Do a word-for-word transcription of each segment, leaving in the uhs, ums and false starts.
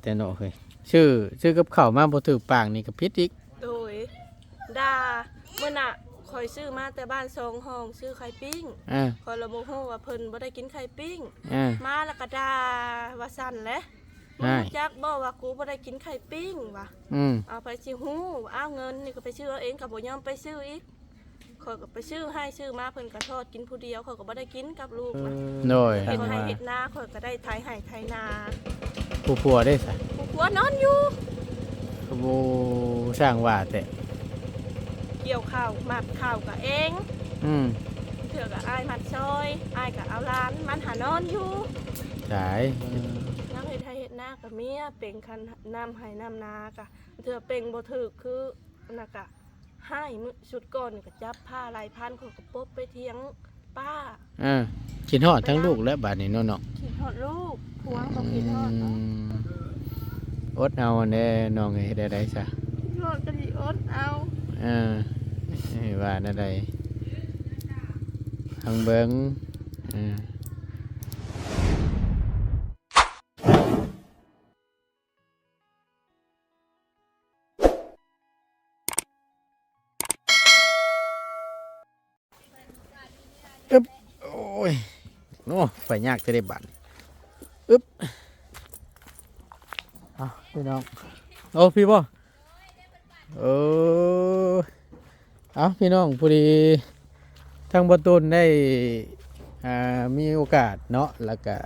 แต่เนาะเฮ้ย ซื้อ ซื้อกับข้าวมาบ่ถืกปากนี่ก็ผิดอีก โดย ด่า มื้อน่ะ ข้อยซื้อมาแต่บ้านสองห้อง ซื้อไข่ปิ้ง อ่า ข้อยละบ่ฮู้ว่าเพิ่นบ่ได้กินไข่ปิ้ง อ่า มาแล้วก็ด่าว่าซั่นแหละ มึง อ้าย รู้จักบ่ว่ากูบ่ได้กินไข่ปิ้งวะ อืม เอาไปสิฮู้ อ้าว เงินนี่ก็ไปซื้อเอาเอง ก็บ่ยอมไปซื้ออีก ข้อยก็ไปซื้อให้ซื้อมา เพิ่นก็ทอดกินผู้เดียว ข้อยก็บ่ได้กินกับลูกนะ โดย เฮ็ดไร่เฮ็ดนา ข้อยก็ได้ไถไร่ไถนา ผู้ผัวเด้ซะ ผู้ผัวนอนอยู่ ผู้ช่างว่าแต่ เกี่ยวข้าวหมักข้าวก็เอง อืม เทื่อก็อ้ายหมักซอย อ้ายก็เอาหลาน มันหานอนอยู่ ตาย เออ นางเฮ็ดไร่เฮ็ดนาก็เมีย เป่งคันน้ำไร่น้ำนาก็ เทื่อเป่งบ่ถืกคือ นั่นก็ ไร่มื้อชุดก่อนนี่ก็จับผ้าหลายพัน ข้อยก็ปบไปเถียงป้า อ่า คิดฮอดทั้งลูกแล้วบาดนี้เนาะ เนาะ คิดฮอดลูก ผัวก็คิดฮอดเนาะ อืม อดเอาแน่น้องเอ้ย เฮ็ดได้ใดซะ คิดฮอดก็สิอดเอา เออ เอ้ย ว่าแนวใด ทางเบิ่ง เออ อึ๊บ โอ้ย โอ้ ไปยากจะได้บัด อึ๊บ เอาพี่น้อง โอ้ พี่บ่ เออ เอาพี่น้อง พอดี ทางบ่ตูนได้ อ่า มีโอกาสเนาะ แล้วก็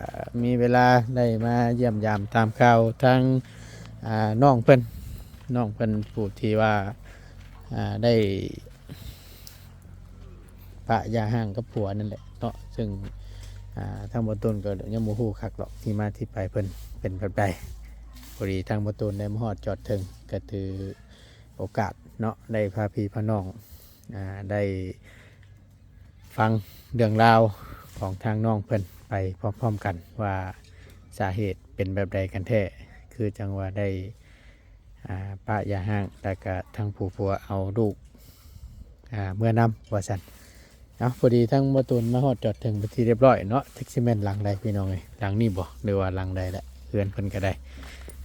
มีเวลาได้มาเยี่ยมยามตามข่าวทาง อ่า น้องเพิ่น น้องเพิ่นผู้ที่ว่า อ่า ได้ปะหย่าร้างกับผัวนั่นแหละเนาะ ซึ่ง อ่า ทางบ่ตูนก็ยังบ่ฮู้คักหรอก ที่มาที่ไปเพิ่นเป็นแบบใด พอดีทางบ่ตูนได้มาฮอดจอดถึง ก็ถือโอกาสเนาะ ได้พาพี่พาน้อง อ่า ได้ฟังเรื่องราวของทางน้องเพิ่นไปพร้อมๆกัน ว่าสาเหตุเป็นแบบใดกันแท้ คือจั่งว่าได้ อ่า ปะหย่าร้าง แล้วก็ทางผู้ผัวเอาลูก อ่า เมือนำว่าซั่น เอ้า พอดีทางบ่ตูนมาฮอดจอดถึงเป็นที่เรียบร้อยเนาะ จักสิแม่นหลังใดพี่น้องเอ้ย หลังนี้บ่ หรือว่าหลังใดแหละ เฮือนเพิ่นก็ได้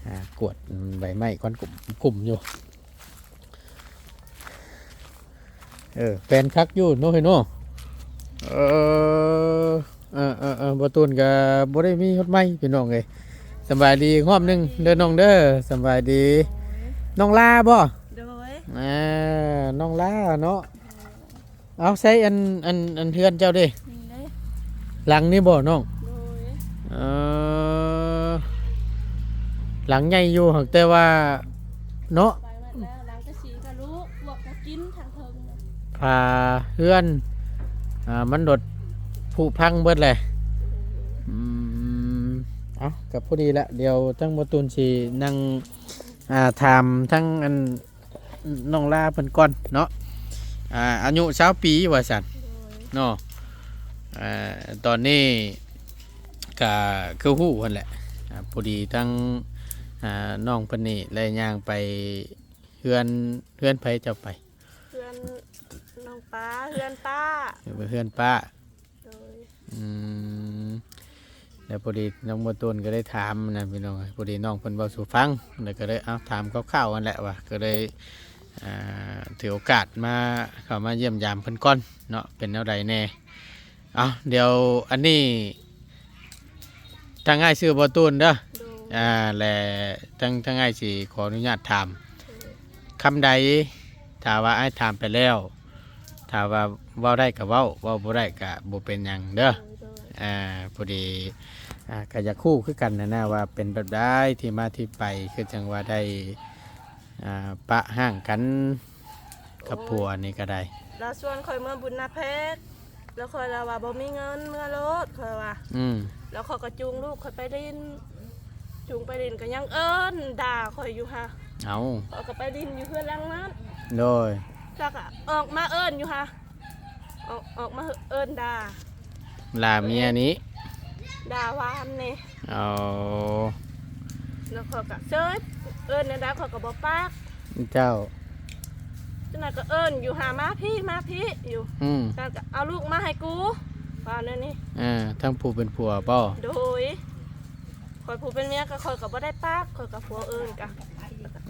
อ่า กวาดใบไม้ควันกุ่ม กุ่มอยู่ เออ แปลนคักอยู่เนาะเฮ้ยเนาะ เออ เออ เออ เออ บ่ตูนก็บ่ได้มีฮอดไม้พี่น้องเอ้ย สำบายดีรอบหนึ่งเด้อน้องเด้อ สำบายดี น้องลาบ่ โดย อ่า น้องลาเนาะ เอาใส่อัน อัน อันเฮือนเจ้าเด้ นี่เด้ หลังนี้บ่น้อง โดย เออ หลังใหญ่อยู่ หากแต่ว่า เนาะ ไปหมดแล้ว หลังกะสีกะลูก ปวกกะกินทางเทิง ผ้าเฮือน อ่า มันโดดผุพังเบิดเลย อืม เอา ก็พอดีละ เดี๋ยวทางบ่ตูนสินั่ง อ่า ถามทางอัน น้องลาเพิ่นก่อนเนาะ อ่า อายุซาวปีว่าซั่น โดย เนาะ อ่า ตอนนี้ก็คือฮู้หั่นแหละ อ่า พอดีทั้ง อ่า น้องเพิ่นนี่ได้ย่างไปเฮือน เฮือนไผเจ้าไป เฮือนน้องป้า เฮือนป้า เฮือนป้า โดย อืม แล้วพอดีน้องบ่ตูนก็ได้ถามนะพี่น้อง พอดีน้องเพิ่นเว้าสู่ฟัง แล้วก็เลยเอาถามคร่าวๆนั่นแหละว่า ก็เลย อ่า ถือโอกาสมา เข้ามาเยี่ยมยามเพิ่นก่อนเนาะ เป็นแนวใดแน่ เอา เดี๋ยวอันนี้ ทางอ้ายชื่อบ่ตูนเด้อ โดย อ่า และทาง ทางอ้ายสิขออนุญาตถาม โดย คำใด ถ้าว่าอ้ายถามไปแล้ว ถ้าว่าเว้าได้ก็เว้า เว้าบ่ได้ก็บ่เป็นหยังเด้อ โดย โดย อ่า พอดี อ่า ก็อยากฮู้คือกันนะนะ ว่าเป็นแบบใดที่มาที่ไป คือจั่งว่าได้ อ่า ปะฮ้างกันกับ โอ้ย ผัวนี่ก็ได้ ลาวชวนข้อยเมือบุญนาแพทย์ แล้วข้อยลาวว่าบ่มีเงิน เมือโลด ข้อยว่า อืม แล้วข้อยก็จูงลูกข้อยไปเล่น จูงไปเล่นก็ยังเอิ้นด่าข้อยอยู่ฮะ เอ้า ข้อยก็ไปเล่นอยู่เฮือนหลังนั้น โดย แล้วก็ออกมาเอิ้นอยู่ฮะ ออก ออกมาเอิ้นด่า ด่าเมียนี้ ด่าหวานนี่ เอา แล้วข้อยก็เซิด เอิ้นแนวใดข้อยก็บ่ปาก เจ้า จั่งนั้นก็เอิ้นอยู่หามาพี้ มาพี้อยู่ อืม จั่งนั้นก็เอาลูกมาให้กู ว่าแนวนี้ อ่า ทั้งผู้เป็นผัวบ่ โดย ข้อยผู้เป็นเมียก็ข้อยก็บ่ได้ปาก ข้อยก็ผัวเอิ้นกะ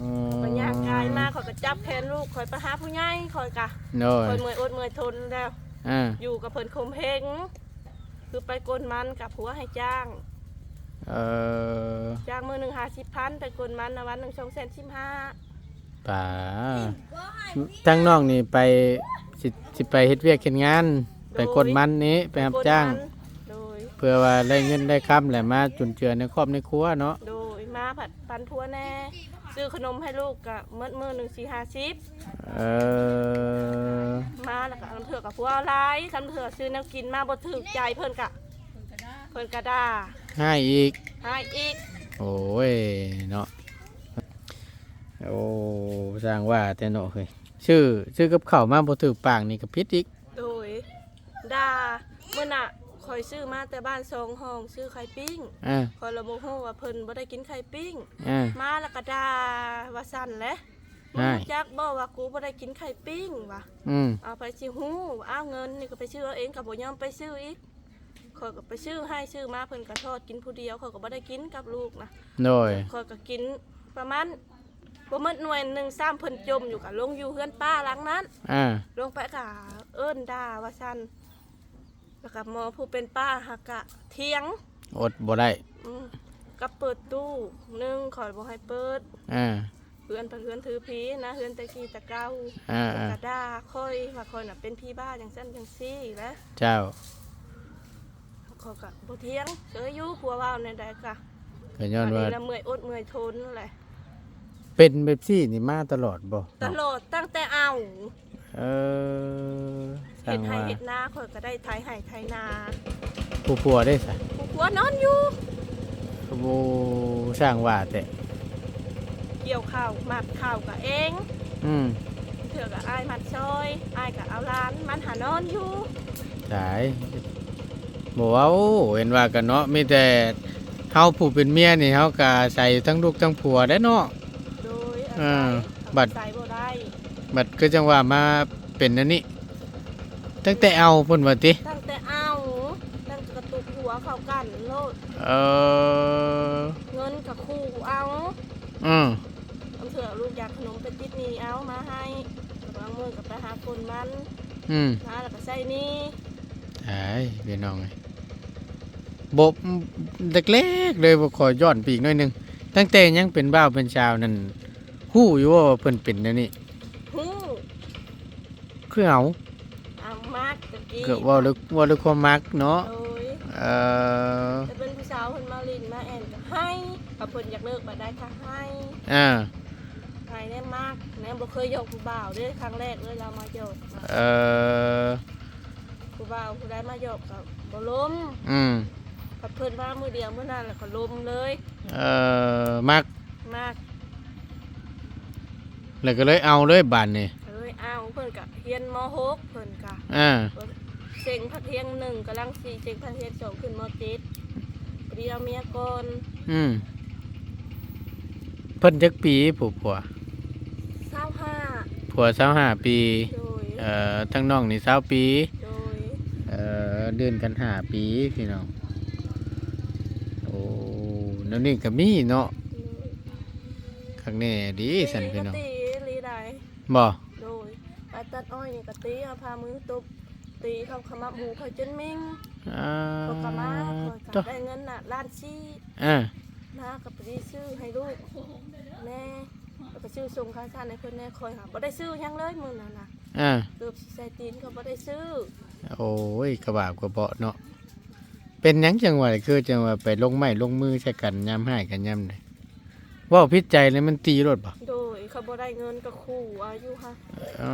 อืม ข้อยก็ย่างกายมา ข้อยก็จับแขนลูก ข้อยไปหาผู้ใหญ่ ข้อยกะ โดย ข้อยเมื่อยอดเมื่อยทนแล้ว อ่า อยู่กับเพิ่นข่มเหง คือไปกลมันกับผัวให้จ้าง เออ จ้างมื้อหนึ่งห้าสิบพัน ไปกลมันนะ วันหนึ่งสองแสนสิบห้า ป่า ทั้งน้องนี่ไป สิ สิไปเฮ็ดเวียกเฮ็ดงาน โดย ไปกลมันนี้ ไปรับจ้าง ไปกลมัน โดย เพื่อว่าได้เงินได้คำแหละมาจุนเจือในครอบในครัวเนาะ โดย มาผัดปันผัวแน่ ซื้อขนมให้ลูกกะเมิดมื้อหนึ่งสี่ห้าสิบ เออ มาแล้วก็ลางเทื่อกับผัวหลาย ลางเทื่อซื้อแนวกินมาบ่ถูกใจเพิ่นกะ เพิ่นกะด่า ให้อีก ให้อีก โอ้ย เนาะ โอ้ สร้างว่าแต่เนาะเฮ้ย ซื้อ ซื้อกับข้าวมาบ่ถูกปากนี่ก็ผิดอีก โดย ด่า มื้อน่ะ ข้อยซื้อมาแต่บ้านสองห้อง ซื้อไข่ปิ้ง อ่า ข้อยละบ่ฮู้ว่าเพิ่นบ่ได้กินไข่ปิ้ง อ่า มาแล้วก็ด่าว่าซั่นแหละ ใช่ มึงรู้จักบ่ว่ากูบ่ได้กินไข่ปิ้งวะ อืม เอาไปสิฮู้ เอาเงินนี่ก็ไปซื้อเอาเอง ก็บ่ยอมไปซื้ออีก ข้อยก็ไปซื้อให้ ซื้อมาเพิ่นก็ทอดกินผู้เดียว ข้อยก็บ่ได้กินกับลูกนะ โดย ข้อยก็กินประมาณบ่หมดหน่วยหนึ่งซ้ำ เพิ่นจ่มอยู่ ก็ลงอยู่เฮือนป้าหลังนั้น อ่า ลงไปก็เอิ้นด่าว่าซั่น แล้วก็หมอผู้เป็นป้าหากะเถียง อดบ่ได้ อืม กับเปิดตู้ หนึ่ง ข้อยบ่ให้เปิด อ่า เฮือนเพิ่นเฮือนถือผีนะ เฮือนแต่กี้แต่เก่า อ่า เพิ่นก็ด่าข้อยว่าข้อยน่ะเป็นผีบ้าจังซั่นจังซี่แหละ เจ้า ข้อยก็บ่เถียง เฉยอยู่ ผัวเว้าแนวใดก็ ก็ย้อนว่า อันนี้ละเมื่อยอดเมื่อยทนแหละ เป็นแบบซี่นี่มาตลอดบ่ ตลอดตั้งแต่เอา เออ เฮ็ดไร่ สร้างว่า เฮ็ดนา ข้อยก็ได้ไถไร่ไถนา ผู้ผัวเด้ซะ ผู้ผัวนอนอยู่ โอ้ สร้างว่าแต่ เกี่ยวข้าว หว่านข้าวก็เอง อืม เทื่อก็อ้ายหว่านซอย อ้ายก็เอาหลาน มันหานอนอยู่ ตาย บ่เว้า เห็นว่ากันเนาะ มีแต่เฮาผู้เป็นเมียนี่ เฮาก็อาศัยทั้งลูกทั้งผัวได้เนาะ โดย เออ อาศัย บัด อาศัยบ่ได้ บัดคือจังว่ามาเป็นอันนี้ ตั้งแต่เอาพุ้นว่าติ ตั้งแต่เอา ตั้งแต่กระตุกหัวเข้ากันโลด เออ เงินก็คู่เอา อืม บางเทื่อลูกอยากขนมไปติดหนี้เอามาให้ บางมื้อก็ไปหากลมัน อืม มาแล้วก็ใช้หนี้ อ้าย พี่น้องเอ้ย บ่ แรกๆเลย บ่ขอย้อนไปอีกหน่อยหนึ่ง ตั้งแต่ยังเป็นบ่าวเป็นสาวนั่น ฮู้อยู่ว่าเพิ่นเป็นแนวนี้ ฮู้ คือเอา เอามักตะกี้ ก็เว้าด้วย เว้าด้วยความมักเนาะ โดย เอ่อ แต่เป็นผู้สาวเพิ่นมาหลิ้นมาแอ่นก็ให้ ถ้าเพิ่นอยากเลิกบ่ได้ก็ให้ อ่า ให้แน่มัก แน่บ่เคยหยอกผู้บ่าวเด้ ครั้งแรกเลยลาวมาหยอก เอ่อ ผู้บ่าวผู้ใดมาหยอกก็บ่ลม อืม ถ้าเพิ่นมามื้อเดียวมื้อนั้นแล้วก็ลมเลย เอ่อ มัก มัก แล้วก็เลยเอาเลยบาดนี้ ก็เลยเอา เพิ่นก็เรียน ม.หก เพิ่นก็ อ่า เพิ่นเซ็งภาคเรียนหนึ่ง กำลังสิเซ็งภาคเรียนสอง ขึ้น ม.เจ็ด พอดีเอาเมียก่อน อืม เพิ่นจักปีผู้ผัว ซาวห้า ผัวซาวห้าปี โดย เอ่อ ทั้งน้องนี่ซาวปี โดย เอ่อ เดือนกันห้าปีพี่น้อง โอ้ แนวนี้ก็มีเนาะ โดย คักแน่ดีซั่นพี่น้อง ตีก็ตีอีหลีได้ บ่ โดย ไปตัดอ้อยนี่ก็ตี เอาพามือตบ ตีเข้าขมับหูข้อยจนเม็ง อ่า ข้อยก็มา ข้อยก็ได้เงินน่ะ ล้านสี่ อ่า มาก็ไปซื้อให้ลูกแน่ แล้วก็ซื้อส่งค่าซ่านให้เพิ่นแน่ ข้อยหาบ่ได้ซื้อหยังเลยมื้อนั้นน่ะ อ่า เกือบสิใส่ตีนก็บ่ได้ซื้อ โอ้ย กะบาปกะเบาะเนาะ เป็นหยังจังหวะ คือจังหวะไปลงไม้ลงมือใส่กันยามฮ้ายกันยามใด เว้าผิดใจแล้วมันตีโลดบ่ โดย เขาบ่ได้เงินก็ขู่เอาอยู่หั่น อื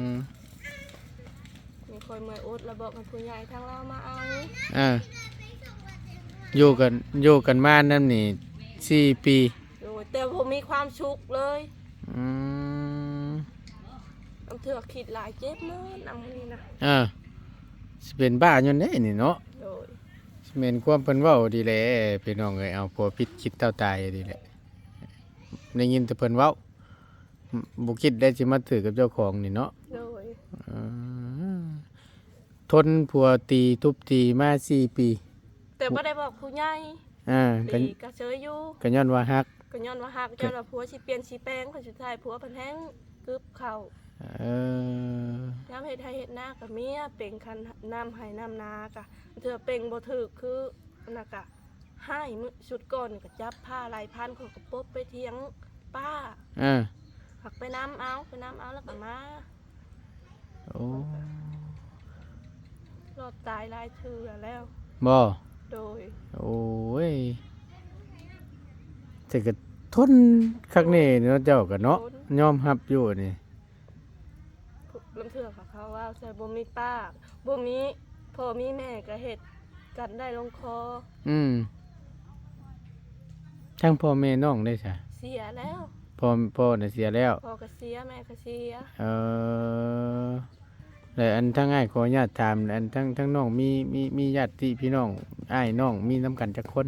ม มีข้อยเมื่อยอดแล้วบอกให้ผู้ใหญ่ทางลาวมาเอา อ่า อยู่กัน อยู่กันมานำนี่สี่ปี โดย แต่บ่มีความสุขเลย อืม บางเทื่อคิดหลายเจ็บเมิดนำนี่นะ อ่า สิเป็นบ้าย้อนใดนี่เนาะ โดย สิแม่นความเพิ่นเว้าดีแหละ พี่น้องเอ้ย เอาผัวผิดคิดเต้าตายดีแหละ ได้ยินแต่เพิ่นเว้า บ่คิดได้สิมาถืกกับเจ้าของนี่เนาะ โดย อ่า ทนผัวตีทุบตีมาสี่ปี แต่บ่ได้บอกผู้ใหญ่ อ่า ก็ ดีก็เชยอยู่ ก็ย้อนว่าฮัก ก็ย้อนว่าฮัก ก็ ย้อนว่าผัวสิเปลี่ยนสิแปลง คนสุดท้ายผัวเพิ่นแฮงกึบเข้า เออ ยามเฮ็ดไร่เฮ็ดนาก็เมียเป่งคันน้ำไร่น้ำนาก็เทื่อเป่งบ่ถูกคือนั่นก็ ไห้มื้อชุดก่อนนี่ก็จับผ้าไล่พัน ข้อยก็ปบไปเถียงป้า เออ หักไปนำเอา ไปนำเอาแล้วก็มา โอ้ รอดตายหลายเทื่อแล้ว บ่ โดย โอ้ย แต่ก็ทนคักแน่เนาะ เจ้าก็เนาะ ทน ยอมรับอยู่นี่ ลางเทื่อเขา เขาว่าใส่บ่มีป้า บ่มีพ่อมีแม่ก็เฮ็ดกันได้ลงคอ อืม ทั้งพ่อแม่น้องได้ซะ เสียแล้ว พ่อ พ่อน่ะเสียแล้ว พ่อก็เสีย แม่ก็เสีย เออ แล้วอันทั้งอ้ายขออนุญาตถาม อันทั้ง ทั้งน้องมี มี มีญาติพี่น้อง อ้ายน้องมีนำกันจักคน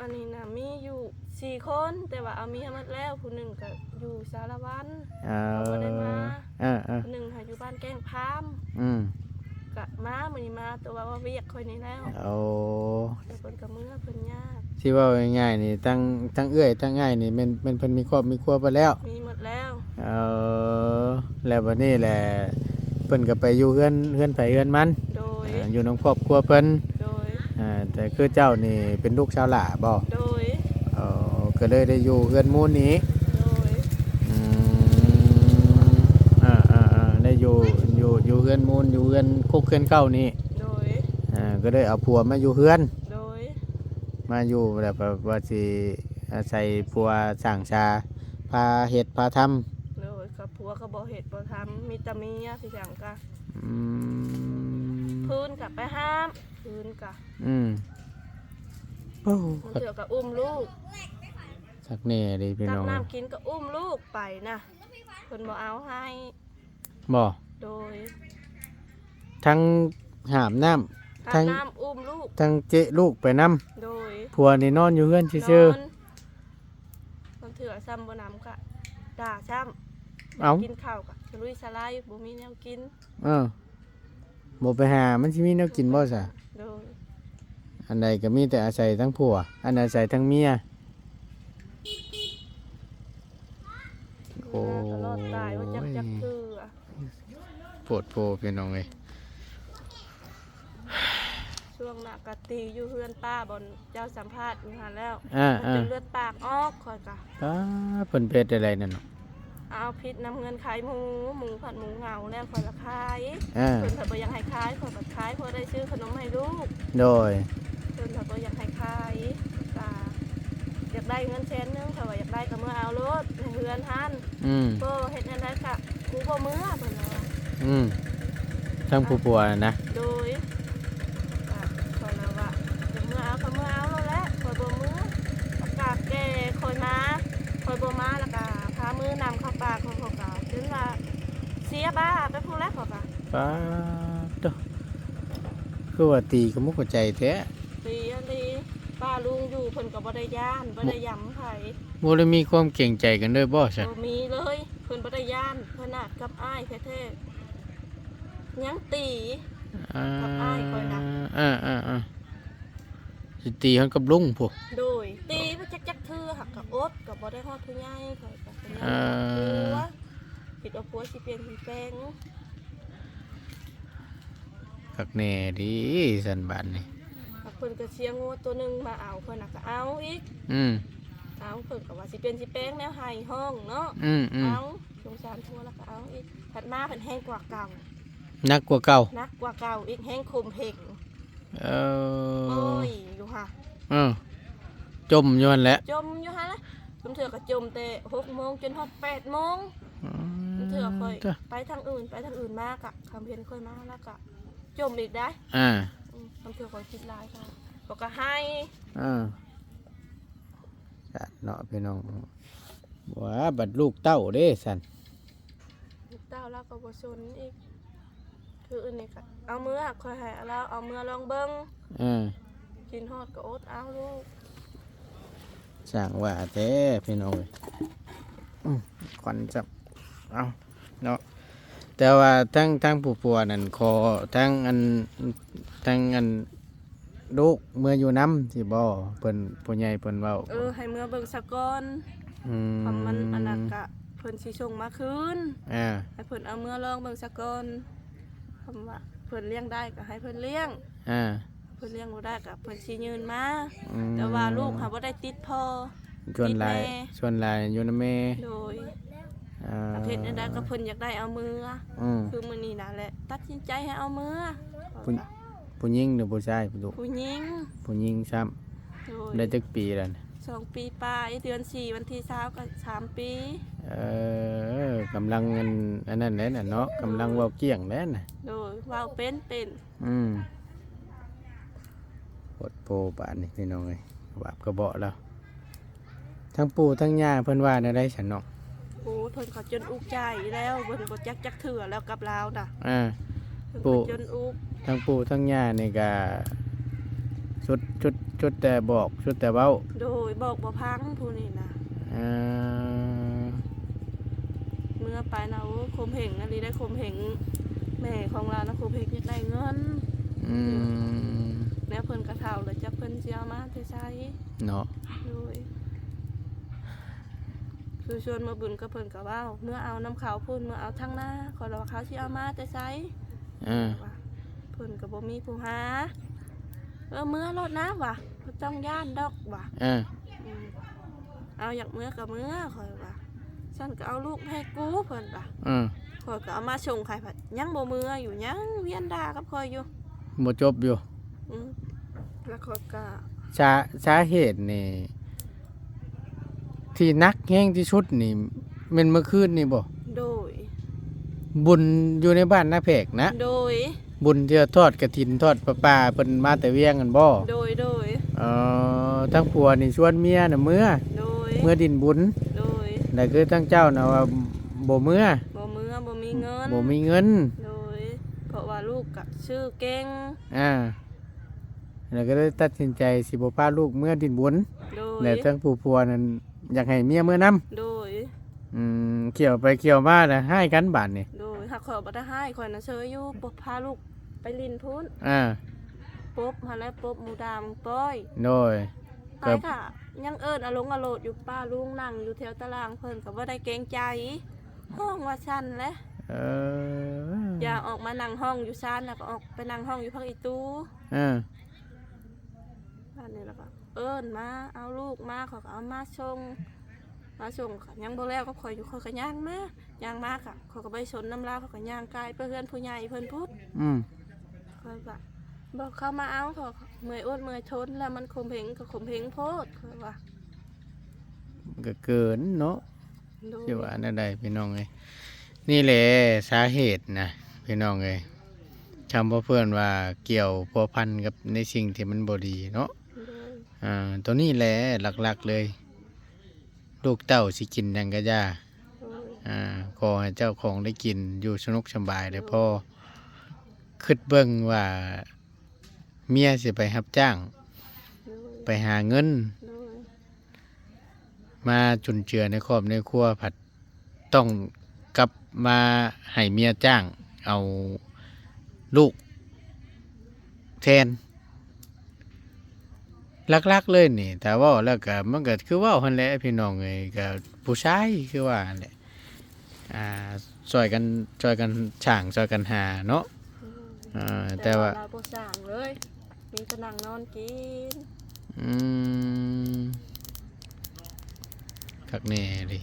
อันนี้นะมีอยู่สี่คน แต่ว่าเอาเมียหมดแล้ว ผู้หนึ่งก็อยู่สารวัน เออ เขาบ่ได้มา เออ เออ ผู้หนึ่งหาอยู่บ้านแก้งพาม อืม ก็มามื้อนี้มา แต่ว่า ว่าเวียกข้อยนี่แล้ว โอ้ แต่เพิ่นก็เมือเพิ่นยาก สิเว้าง่ายๆนี่ ทั้ง ทั้งเอื้อยทั้งอ้ายนี่แม่น แม่นเพิ่นมีครอบมีครัวไปแล้ว มีหมดแล้ว เออ แล้วบัดนี้แหละ เพิ่นก็ไปอยู่เฮือน เฮือนไผเฮือนมัน โดย อ่า อยู่นำครอบครัวเพิ่น โดย อ่า แต่คือเจ้านี่เป็นลูกสาวหล้าบ่ โดย เออ ก็เลยได้อยู่เฮือนมูลนี้ โดย อืม อ่า อ่า อ่า ได้อยู่ อยู่ อยู่เฮือนมูล อยู่เฮือนคกเฮือนเค้านี่ โดย อ่า ก็เลยเอาผัวมาอยู่เฮือน โดย มาอยู่แล้วแบบว่าสิอาศัยผัวสร้างสา พาเฮ็ดพาทำ โดย ก็ผัวก็บ่เฮ็ดบ่ทำ มีแต่เมียคือหยังกะ อืม พื้นกะไปห้าม พื้นกะ อืม โอ้ บางเทื่อก็อุ้มลูก คักแน่เด้พี่น้อง ตักน้ำกินก็อุ้มลูกไปนะ เพิ่นบ่เอาให้ บ่ โดย ทั้งหามน้ำ อาบ ทั้ง น้ำอุ้มลูก ทั้งเจ๊ลูกไปนำ โดย ผัวนี่นอนอยู่เฮือนซื่อๆ นอน บางเทื่อซ้ำบ่นำกะด่าซ้ำ เอ้า กินข้าวกะสลุยสลาย บ่มีแนวกิน เออ บ่ไปหา มันสิมีแนวกินบ่ซะ โดย อันใดก็มีแต่อาศัยทั้งผัว อันอาศัยทั้งเมีย โอ้ย เวลาก็รอดตายว่าจัก จักคืออะ โพดโพพี่น้องเอ้ย ช่วงหน้ากะตีอยู่เฮือนป้าบ่อนเจ้าสัมภาษณ์อยู่หั่นแล้ว อ่า มันจน อ่า เลือดปากออก ข้อยกะ ป้า เพิ่นเป็นอะไรนั่นน่ะ เอาผิดนำเงินขายหมู หมูผัดหมูเหงาแล้วข้อยละขาย อ่า เพิ่นเพิ่นบ่อยากให้ขาย ข้อยก็ขาย พอได้ซื้อขนมให้ลูก โดย เพิ่นเพิ่นบ่อยากให้ขาย ก็อยากได้เงินแสนหนึ่ง ข้อยว่าอยากได้ก็เมือเอาโลด ในเฮือนหั่น อืม บ่เฮ็ดแนวใดกะกูบ่เมือ เพิ่นว่า อืม ทั้งผู้ผัวน่ะนะ โดย ก็ข้อยละว่า อยากเมือเอาก็เมือเอาโลดแหละ ข้อยบ่เมือ ประกาศแก่ข้อยมา ข้อยบ่มาแล้วก็พามือนำเข้าป่า ข้อยก็จนว่าเสียบ้าไปพู้นแหละ ข้อยก็ ป๊าดโธ่ คือว่าตีกะมุกกะใจแท้ ตีอันนี้ ป้าลุงอยู่เพิ่นก็บ่ได้ย้าน บ่ได้ยำไผ บ่ได้มีความเกรงใจกันเลยบ่ซะ บ่มีเลย เพิ่นบ่ได้ย้าน ขนาดกับอ้ายแท้ๆ ยังตี อ่า กับอ้ายข้อยนะ อ่า อ่า อ่า สิตีฮอดกับลุงพุ้น โดย ตีบ่จักจักเทื่อ หักก็อด ก็บ่ได้ฮอดผู้ใหญ่ ข้อยก็บ่ได้ อ่า ผัว คิดว่าผัวสิเปลี่ยนสิแปลง คักแน่เด้ซั่นบาดนี้ เพิ่นก็เสียงัวตัวหนึ่งมาเอา เพิ่นน่ะก็เอาอีก อืม เอา เพิ่นก็ว่าสิเปลี่ยนสิแปลงแนวไฮ่ฮ้องเนาะ อืม อืม เอา สงสารผัวแล้วก็เอาอีก ผัดมาเพิ่นแฮงกว่าเก่า หนักกว่าเก่า หนักกว่าเก่าอีก แฮงข่มเหง เออ โอ้ย อยู่ห่า เออ จ่มอยู่หั่นแหละ จ่มอยู่หั่นแหละ บางเทื่อก็จ่มแต่หกโมงจนฮอดแปดโมง อืม บางเทื่อข้อย จ้ะ ไปทางอื่น ไปทางอื่นมากะ คำเพ็ญข้อยมาแล้วกะจ่มอีกได้ อ่า อืม บางเทื่อข้อยคิดหลายค่ะ ข้อยก็ไห้ อ่า จ้ะเนาะพี่น้อง ว่าบัดลูกเต้าเด้ซั่น ลูกเต้าลาวก็บ่สนอีก คืออันนี้ก็เอาเมือ ข้อยให้ลาวเอาเมือลองเบิ่ง เออ กินฮอดก็อดเอาลูก ช่างว่าแท้พี่น้องเอ้ย อืม ควันจับ เอาเนาะ แต่ว่าทั้ง ทั้งผู้ผัวนั่นขอ ทั้งอัน ทั้งอัน ลูกเมืออยู่นำสิบ่ เพิ่น ผู้ใหญ่เพิ่นเว้า เออ ให้เมือเบิ่งซะก่อน อืม คันมันอันนั้นกะ เพิ่นสิส่งมาคืน อ่า ให้เพิ่นเอาเมือลองเบิ่งซะก่อน คันว่าเพิ่นเลี้ยงได้กะให้เพิ่นเลี้ยง อ่า เพิ่นเลี้ยงบ่ได้กะเพิ่นสิยื่นมา อืม แต่ว่าลูกหาบ่ได้ติดพ่อ ส่วนหลาย ติดแม่ ส่วนหลายอยู่นำแม่ โดย อ่า ประเภทนั้นได้ก็เพิ่นอยากได้เอาเมือ อืม คือมื้อนี้นะแหละ ตัดสินใจให้เอาเมือ ผู้ ผู้หญิงหรือผู้ชายลูก ผู้หญิง ผู้หญิงซ้ำ โดย ได้จักปีแล้วน่ะ สองปีปลาย เดือนสี่ วันที่ซาวก็สามปี เออ กำลังอัน อันนั้นแหละน่ะเนาะ กำลังเว้าเกี้ยงแหละน่ะ โดย เว้าเป็นเป็น อืม โพดโพบาดนี่พี่น้องเอ้ย บาปกระเบาะแล้ว ทั้งปู่ทั้งย่าเพิ่นว่าแนวใดซั่นน้อง โอ้ เพิ่นก็จนอุกใจแล้ว เพิ่นบ่จักจักเทื่อแล้วกับลาวน่ะ อ่า เพิ่นก็ ปู่ จนอุก ทั้งปู่ทั้งย่านี่ก็สุด สุด สุดแต่บอก สุดแต่เว้า โดย บอกบ่ฟังผู้นี้น่ะ อ่า เมือไปนะ โอ้ ข่มเหงอีหลีได้ ข่มเหงแม่ของลาวนะ ข่มเหงอยากได้เงิน อืม แล้วเพิ่นก็เฒ่าแล้ว จักเพิ่นสิเอามาแต่ไส เนาะ โดย คือชวนมาบุญกับเพิ่นก็เว้า เมือเอานำเขาพู้น เมือเอาทางนา ข้อยละว่าเขาสิเอามาแต่ไส อ่า ว่าเพิ่นก็บ่มีผู้หา เออ เมือโลดนะว่ะ บ่ต้องย้านดอกว่ะ อ่า อืม เอาอยากเมือก็เมือ ข้อยว่า ซั่นก็เอาลูกให้กู เพิ่นว่า อ่า ข้อยก็เอามาส่งให้ พัดยังบ่เมืออยู่ ยังเวียนด่ากับข้อยอยู่ บ่จบอยู่ อืม แล้วข้อยก็ สา สาเหตุนี่ ที่หนักแฮงที่สุดนี่ แม่นเมื่อคืนนี่บ่ โดย บุญอยู่ในบ้านนาแพรกนะ โดย บุญที่ทอดกฐินทอดผ้าป่าเพิ่นมาแต่เวียงหั่นบ่ โดย โดย เอ่อ ทั้งผัวนี่ชวนเมียน่ะเมือ โดย เมือดินบุญ โดย แล้วคือทั้งเจ้าน่ะว่าบ่เมือ บ่เมือ บ่มีเงิน บ่มีเงิน โดย เพราะว่าลูกก็ซื้อเก่ง อ่า แล้วก็เลยตัดสินใจสิบ่พาลูกเมือดินบุญ โดย และทั้งผู้ผัวนั่นอยากให้เมียเมือนำ โดย อืม เขี่ยวไปเขี่ยวมาแล้วฮ้ายกันบาดนี่ โดย หากข้อยบ่ได้ฮ้าย ข้อยน่ะเซยอยู่ บ่พาลูกไปหลิ้นพู้น อ่า ปบหั้นแหละ ปบหมู่ด่าหมู่ป้อย โดย ไป ก็ ค่ะ ยังเอิ้นอาลงอาโลดอยู่ ป้าลุงนั่งอยู่แถวตาราง เพิ่นก็บ่ได้เกรงใจ ฮ้องว่าซั่นแหละ เออ อย่าออกมานั่งฮ้องอยู่ซาน แล้วก็ออกไปนั่งฮ้องอยู่พักอีตู้ เออ บ้านนี้แล้วก็เอิ้นมา เอาลูกมา ข้อยก็เอามาส่ง มาส่งก็ยังบ่แล้วกับข้อยอยู่ ข้อยก็ย่างมา ย่างมาก็ข้อยก็บ่ได้สนนำลาว ข้อยก็ย่างกายไปเฮือนผู้ใหญ่เพิ่นพุ้น อืม ข้อยก็บอกเขามาเอา ข้อยเมื่อยอดเมื่อยทนแล้ว มันข่มเหงก็ข่มเหงโพด ข้อยว่า ก็เกินเนาะ โดย สิว่าแนวใดพี่น้องเอ้ย นี่แหละสาเหตุนะพี่น้องเอ้ย คำว่าเพิ่นว่าเกี่ยวพัวพันกับในสิ่งที่มันบ่ดีเนาะ โดย อ่า ตัวนี้แหละหลักๆเลย ลูกเต้าสิกินหยังก็อย่า โดย อ่า ขอให้เจ้าของได้กินอยู่สนุกสบาย โดย แล้วพอคิดเบิ่งว่าเมียสิไปรับจ้าง โดย ไปหาเงิน โดย มาจุนเจือในครอบในครัว ผัดต้องกลับมาให้เมียจ้างเอาลูกแทน หลักๆเลยนี่ ถ้าเว้าแล้วก็ มันก็คือเว้าหั่นแหละพี่น้องเอ้ย ก็ผู้ชายคือว่าหั่นแหละ อ่า ซ่อยกัน ซ่อยกันสร้าง ซ่อยกันหาเนาะ อืม อ่า แต่ แต่ว่า ว่าลาวบ่สร้างเลย มีแต่นั่งนอนกิน อืม คักแน่เลย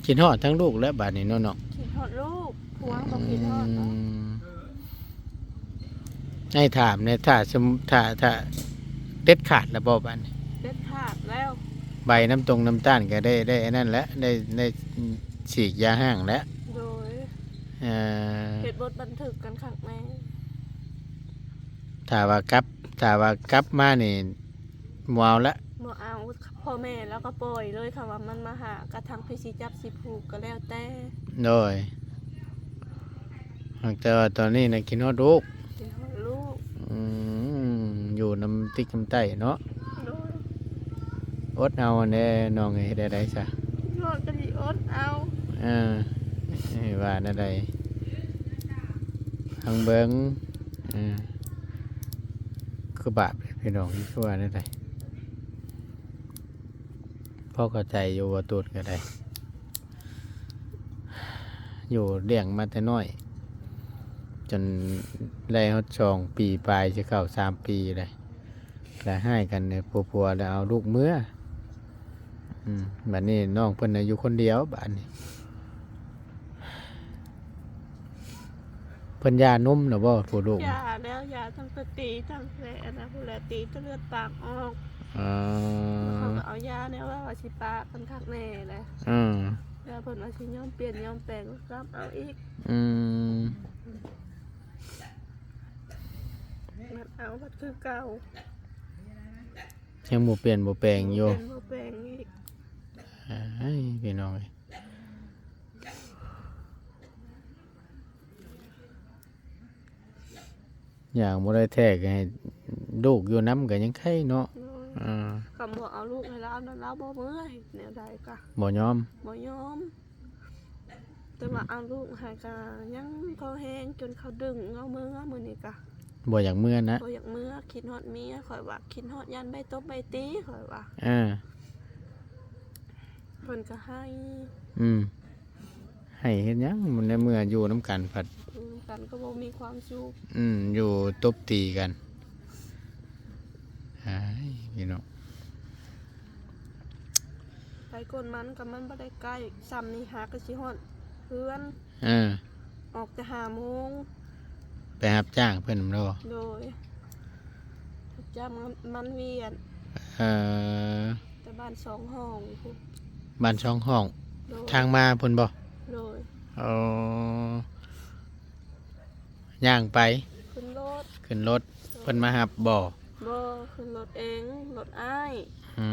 คิดฮอดทั้งลูกและบาดนี้เนาะน้อง คิดฮอดลูก ผัวบ่คิดฮอดเนาะ อืม ให้ถามเนี่ย ถ้าสม ถ้า ถ้าเด็ดขาดแล้วบ่บาดนี้ เด็ดขาดแล้ว ใบน้ำตรงน้ำตาลก็ได้ ได้อันนั้นแหละ ได้ ได้ฉีดยาฮ้างแล้ว โดย เอ่อ เฮ็ดบทบันทึกกันคักแน่ ถ้าว่ากลับ ถ้าว่ากลับมานี่บ่เอาละ บ่เอา พ่อแม่แล้วก็ปล่อยเลย คันว่ามันมาหากะทางไผสิจับสิผูกก็แล้วแต่ โดย หากแต่ว่าตอนนี้นะคิดฮอดลูก คิดฮอดลูก อืม อยู่นำติ๊กนำไต้เนาะ โดย อดเอาแน่น้องเอ้ย เฮ็ดได้ไดซะ คิดฮอดก็สิอดเอา เออ เอ้ย ว่าแนวใด ลองเบิ่ง อืม คือบาปเลยพี่น้อง คือว่าแนวใด พอเข้าใจอยู่ บ่ตูนก็ได้ อยู่เลี้ยงมาแต่น้อย จนได้ฮอดสองปีปลาย สิเข้าสามปีเลย แล้วฮ้ายกันเนี่ย ผัวๆ แล้วเอาลูกเมือ อืม บัดนี้น้องเพิ่นน่ะอยู่คนเดียว บัดนี้ เพิ่นหย่านมแล้วบ่ ผู้ลูก หย่าแล้ว หย่าตั้งแต่ตีตั้งแต่อันนั้นพู้นแหละ ตีจนเลือดปากออก อ๋อ แล้วเขาก็เอายาแนวว่า ว่าสิปะกันคักแน่แหละ อืม แล้วเพิ่นว่าสิยอมเปลี่ยนยอมแปลง กลับเอาอีก อืม มันเอามันคือเก่า ยังบ่เปลี่ยนบ่แปลงอยู่ บ่เปลี่ยนบ่แปลงอีก อ้าย พี่น้องเอ้ย อย่างบ่ได้แท้ก็ให้ลูกอยู่นำก็ยังไคเนาะ โดย อ่า คำว่าเอาลูกให้ลาวนั้น ลาวบ่เมือ แนวใดกะ บ่ยอม บ่ยอม แต่ว่าเอาลูกให้กะยังพอแฮง จนเขาดึงเอาเมือ มื้อนี้กะ บ่อยากเมือนะ บ่อยากเมือ คิดฮอดเมีย ข้อยว่าคิดฮอดย้านใบตบใบตี ข้อยว่า อ่า เพิ่นก็ให้ อืม ให้เฮ็ดหยัง มันในเมื่ออยู่นำกันพัด อยู่นำกันก็บ่มีความสุข อืม อยู่ตบตีกัน อ้าย พี่น้อง ไปกวนมันก็มันบ่ได้ใกล้ ส่ำนี่หาก็สิฮอดเฮือน เออ ออกแต่ห้าโมง ไปรับจ้างเพิ่นบ่ โดย รับจ้างมัน มันเวียน เออ แต่บ้านสองห้องพุ้น บ้านสองห้อง โดย ทางมาพุ้นบ่ โดย อ๋อ ย่างไป ขึ้นรถ ขึ้นรถ เพิ่นมารับบ่ บ่ ขึ้นรถเอง รถอ้าย อื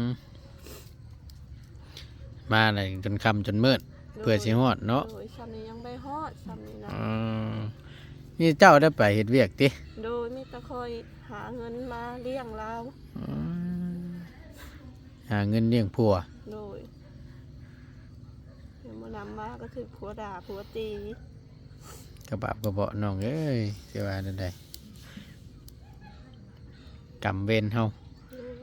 ม มาได้จนค่ำจนมืด โดย เพื่อสิฮอดเนาะ โดย ส่ำนี้ยังบ่ฮอด ส่ำนี้นะ อืม นี่เจ้าได้ไปเฮ็ดเวียกติ โดย มีแต่ข้อยหาเงินมาเลี้ยงลาว อืม หาเงินเลี้ยงผัว โดย เดี๋ยวมื้อนำมาก็ถืกผัวด่าผัวตี กะบาปกะเบาะน้องเอ้ย สิว่าแนวใด กรรมเวรเฮา โดย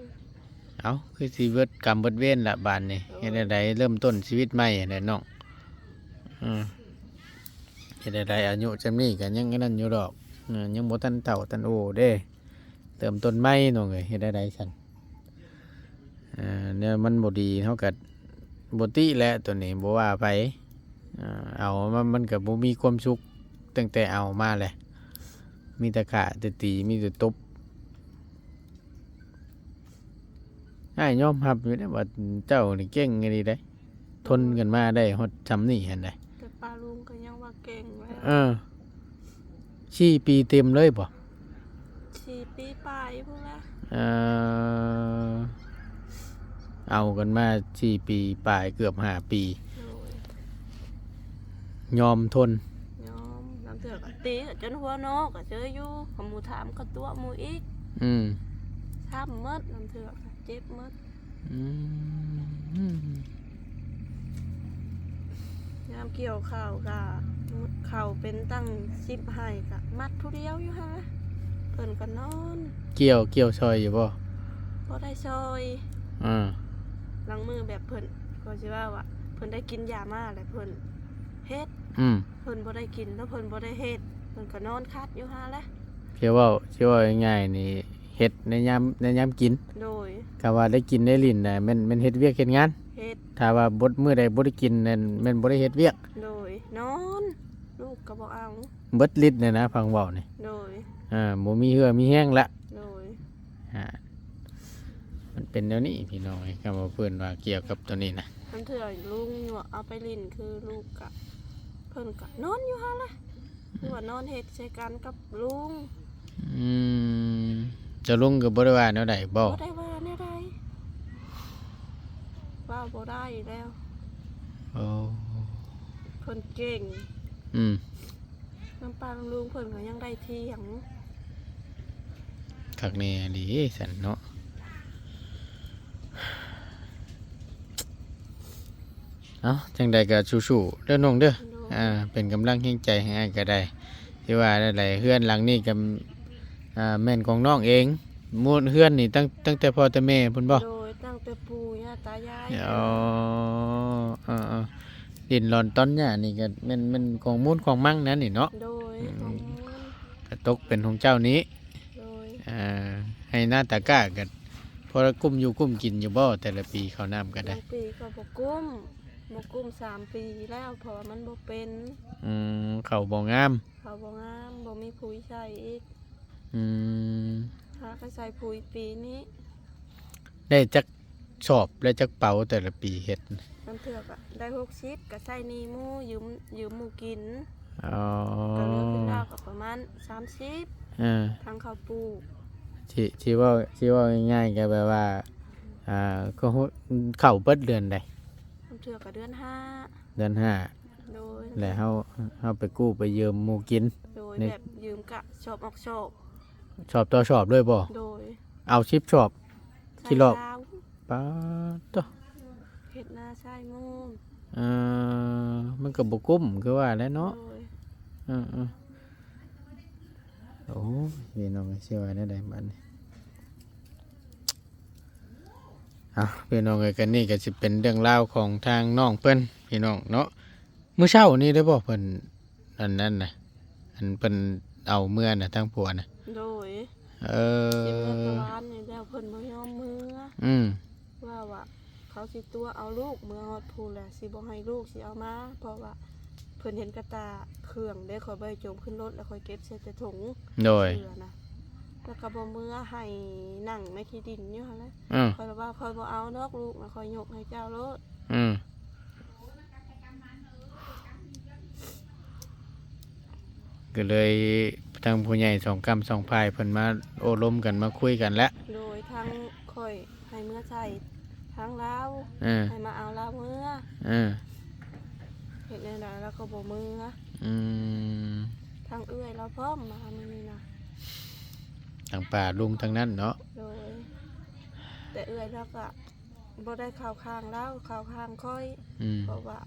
เอ้า คือสิเบิดกรรมเบิดเวรละบาดนี้ โดย เฮ็ดแนวใด เริ่มต้นชีวิตใหม่แหละน้อง อืม เฮ็ดแนวใด อายุจำนี้ก็ยังอันนั้นอยู่ดอก เออ ยังบ่ทันเฒ่าทันโอเด้ เริ่มต้นใหม่น้องเอ้ย เฮ็ดแนวใดซั่น เอ่อ แนวมันบ่ดี เฮาก็บ่ติแหละ ตัวนี้บ่ว่าไผ เอ่อ เอามา มันก็บ่มีความสุข ตั้งแต่เอามาแหละ มีแต่ฆ่าแต่ตี มีแต่ตบ อ้ายยอมรับอยู่เด้ว่าเจ้านี่เก่งอีหลีเด้ ทนกันมาได้ฮอดส่ำนี้หั้นใด แต่ป้าลุงก็ยังว่าเก่งแล้ว เออ สี่ปีเต็มเลยบ่ สี่ปีปลายพุ้นละ เอ่อ เอากันมาสี่ปีปลาย เกือบห้าปี โดย ยอมทน ยอม ลางเทื่อก็ตีก็จนหัวโนก็เจออยู่ คันหมู่ถามก็ตั๋วหมู่อีก อืม ช้ำหมด ลางเทื่อก็เจ็บหมด อืม ยามเกี่ยวข้าวก็ ข้าวเป็นตั้งสิบไฮ่ก็มัดผู้เดียวอยู่หั่นล่ะ เพิ่นก็นอน เกี่ยว เกี่ยวซอยอยู่บ่ บ่ได้ซอย อ่า ลางมื้อแบบเพิ่น ก็สิว่าว่า เพิ่นได้กินยามาแล้วเพิ่นเฮ็ด อืม เพิ่นบ่ได้กินแล้วเพิ่นบ่ได้เฮ็ด เพิ่นก็นอนคัดอยู่หั่นแหละ สิเว้า สิเว้าง่ายๆนี่ เฮ็ดในยาม ในยามกิน โดย ถ้าว่าได้กินได้หลิ้นน่ะ แม่น แม่นเฮ็ดเวียกเฮ็ดงาน เฮ็ด ถ้าว่าบดมื้อใดบ่ได้กินนั่น แม่นบ่ได้เฮ็ดเวียก โดย นอน ลูกก็บ่เอา เบิดฤทธิ์เลยนะ ฟังเว้านี่ โดย อ่า บ่มีเหื่อมีแฮงละ โดย อ่า มันเป็นแนวนี้พี่น้องเอ้ย คำว่าเพิ่นว่าเกี่ยวกับตัวนี้นะ ลางเทื่อลุงหยวกเอาไปหลิ้น คือลูกกะ เพิ่นกะนอนอยู่หั่นแหละ คือว่านอนเฮ็ดใส่กันกับลุง อืม เจ้าลุงก็บ่ได้ว่าแนวใดบ่ บ่ได้ว่าแนวใด เว้าบ่ได้แล้ว โอ้ เพิ่นเก่ง อืม นำป้านำลุงเพิ่นก็ยังได้เถียง คักแน่อีหลีซั่นเนาะ เอ้า จั่งใดก็สู้ๆเด้อน้องเด้อ โดย อ่า เป็นกำลังแฮงใจให้อ้ายก็ได้ ที่ว่านั่นแหละ เฮือนหลังนี้ก็ อ่า แม่นของน้องเอง มูลเฮือนนี่ตั้ง ตั้งแต่พ่อแต่แม่พุ้นบ่ โดย ตั้งแต่ปู่ย่าตายาย อ๋อ เออๆ ดินหล่อนตอนหญ้านี่ก็แม่น แม่นของมูลของมังนั่นนี่เนาะ โดย อืม ของมูล ก็ตกเป็นของเจ้านี้ โดย อ่า ไฮ่นาตาก้าก็พอกุ้มอยู่กุ้มกินอยู่บ่ แต่ละปีข้าวน้ำก็ได้ บางปีก็บ่กุ้ม บ่กุ้มสามปีแล้ว เพราะว่ามันบ่เป็น อืม ข้าวบ่งาม ข้าวบ่งาม บ่มีปุ๋ยใส่อีก อืม หาก็ใส่ปุ๋ยปีนี้ ได้จักสอบและจักเป๋าแต่ละปีเฮ็ด บางเทื่อก็ได้หกสิบ ก็ใช้หนี้หมู่ ยืม ยืมหมู่กิน อ๋อ ก็เหลือขึ้นดาวก็ประมาณสามสิบ เออ ทั้งข้าวปลูก ที่ ที่เว้า ที่เว้าง่ายๆ ก็แบบว่า อ่า ก็ฮู้ เข้าเบิดเดือนใด บางเทื่อก็เดือนห้า เดือนห้า โดย แล้วเฮา เฮาไปกู้ไปยืมหมู่กิน โดย นี่ แบบยืมกะสอบออกสอบ สอบต่อสอบเลยบ่ โดย เอาสิบสอบ ใช่ กี่รอบ เช้า ป๊าดโต เฮ็ดนาใช้มูล เออ มันก็บ่กุ้มคือว่าแหละเนาะ โดย เออๆ โอ้ย พี่น้องเอ้ย สิว่าแนวใดบัดนี้ เอา พี่น้องเอ้ย ก็นี่ก็สิเป็นเรื่องราวของทางน้องเพิ่น พี่น้องเนาะ มื้อเช้านี้ได้บ่เพิ่น อันนั้นน่ะ อันเพิ่นเอาเมือน่ะ ทางผัวน่ะ โดย เออ สิเมือตะวานนี่แล้ว เพิ่นบ่ยอมเมือ อืม ว่าว่าเขาสิตั๋วเอาลูกเมือฮอดพู้นแหละ สิบ่ให้ลูกสิเอามา เพราะว่าเพิ่นเห็นกะตาเครื่องเด้ ข้อยบ่ได้โจมขึ้นรถ แล้วข้อยเก็บใส่แต่ถุง โดย เสื้อนะ แล้วก็บ่เมือ ให้นั่งในขี้ดินอยู่หั่นแหละ อืม ข้อยว่าข้อยบ่เอาดอกลูกนะ ข้อยยกให้เจ้าโลด อืม ก็เลยทางผู้ใหญ่สองก้ำสองฝ่ายเพิ่นมาโอ้ลมกันมาคุยกันแล้ว โดยทางข้อยให้เมือใส่ทางลาว เออ ให้มาเอาลาวเมือ เออ เฮ็ดแนวใดลาวก็บ่เมือ อืม ทางเอื้อยลาวพร้อมมามื้อนี้นะ ทางป้าลุงทางนั้นเนาะ โดย แต่เอื้อยลาวก็ บ่ได้เข้าข้างลาว เข้าข้างข้อย อืม เพราะว่า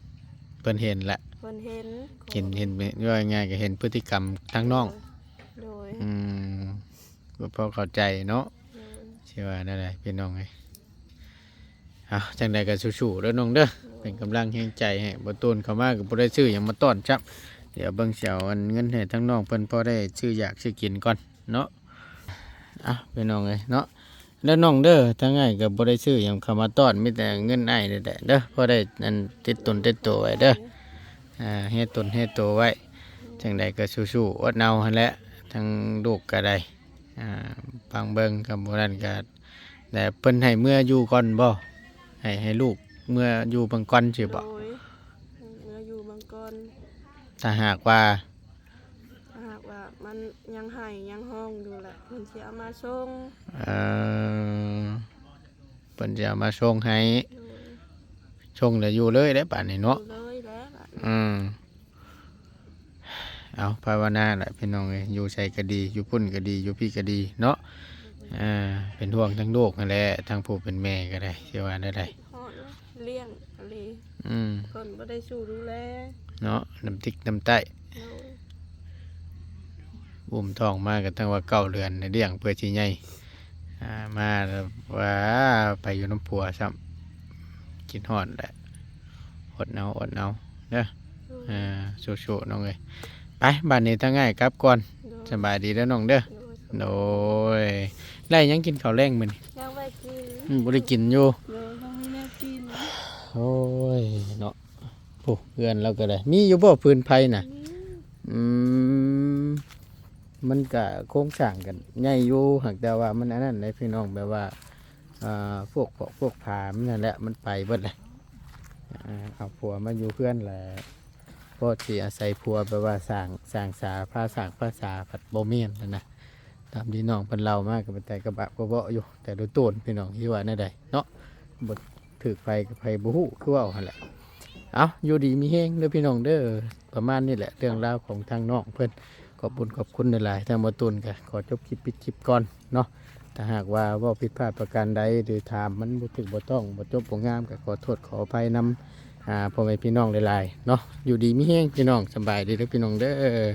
เพิ่นเห็นแหละ เพิ่นเห็น เห็น เห็น ว่าง่ายๆ ก็เห็นพฤติกรรมทางน้อง โดย อืม ก็พอเข้าใจเนาะ โดย สิว่าแนวใดพี่น้องเอ้ย เอา จั่งใดก็สู้ๆ เด้อน้องเด้อ โดย เป็นกำลังแฮงใจให้ บ่ตูนเข้ามาก็บ่ได้ซื้อหยังมาต้อนซ้ำ เดี๋ยวเบิ่งสิเอาอันเงินให้ทางน้องเพิ่นพอได้ซื้อยากซื้อกินก่อนเนาะ อ่ะ พี่น้องเอ้ยเนาะ เด้อน้องเด้อ ทางอ้ายก็บ่ได้ซื้อหยังเข้ามาต้อน มีแต่เงินอ้ายนี่แหละเด้อ พอได้อันติดตนติดตัวไว้เด้อ อ่า เฮ็ดตนเฮ็ดตัวไว้ จั่งใดก็สู้ๆ อดเอาหั่นแหละ ทั้งลูกก็ได้ อ่า ฟังเบิ่ง คันบ่นั้นก็ แต่เพิ่นให้เมืออยู่ก่อนบ่ ให้ ให้ลูกเมืออยู่เบิ่งก่อนซื่อบ่ โดย เมืออยู่เบิ่งก่อน ถ้าหากว่า ถ้าหากว่ามันยังไห้ยังฮ้องอยู่แหละ เพิ่นสิเอามาส่ง เอ่อ เพิ่นสิเอามาส่งให้ โดย ส่งแล้วอยู่เลยเด้ บาดนี้เนาะ อยู่เลยแหละ บาดนี้ อืม เอา ภาวนาแหละพี่น้องเอ้ย อยู่ไสก็ดี อยู่พุ้นก็ดี อยู่พี้ก็ดีเนาะ อ่า เป็นห่วงทั้งลูกนั่นแหละ ทั้งผู้เป็นแม่ก็ได้ สิว่าแนวใด ฮ้อนเลี้ยงอีหลี อืม เพิ่นบ่ได้สู้ดูแล เนาะ น้ำติกน้ำไต้ โดย อุ้มท้องมาก็ตั้งว่าเก้าเดือน เลี้ยงเพื่อสิใหญ่ อ่า มาแล้วว่าไปอยู่นำผัวซ้ำ คิดฮอดแหละ อดเอา อดเอาเด้อ โดย อ่า สู้ๆ น้องเอ้ย ไป บัดนี้ทางอ้ายกลับก่อน โดย สบายดีเด้อน้องเด้อ โดย โดย ได้หยังกินข้าวแลงมื้อนี้ ยังบ่ได้กิน อืม บ่ได้กินอยู่ โดย ยังมีแนวกิน โอ้ย เนาะ โอ้ เฮือนเราก็ได้ มีอยู่บ่ฟืนไฟน่ะ มี อืม มันก็โครงสร้างกันใหญ่อยู่ หากแต่ว่ามันอันนั้นเด้พี่น้อง แบบว่า อ่า พวกเปาะพวกผามันนั่นแหละ มันไปเบิดเลย อ่า เอาผัวมาอยู่เฮือนแหละ พอสิอาศัยผัวแบบว่าสร้าง สร้างสา พาสร้างพาสา ผัดบ่แม่นหั้นนะ ตามที่น้องเพิ่นเล่ามาก็เป็นตากระบะกระเบาะอยู่ แต่ละต้นพี่น้องสิว่าแนวใดเนาะ บ่ถืกไผกับไผบ่ฮู้ คือเว้าหั่นแหละ เอา อยู่ดีมีแฮงเด้อพี่น้องเด้อ ประมาณนี้แหละ เรื่องราวของทางน้องเพิ่น ขอบบุญขอบคุณหลายๆ ทางบ่าวตูนก็ขอจบคลิปปิดคลิปก่อนเนาะ ถ้าหากว่าเว้าผิดพลาดประการใด หรือถามมันบ่ถูกบ่ต้อง บ่จบบ่งาม ก็ขอโทษขออภัยนำ อ่า พ่อแม่พี่น้องหลายๆ เนาะ อยู่ดีมีแฮงพี่น้อง สำบายดีเด้อพี่น้องเด้อ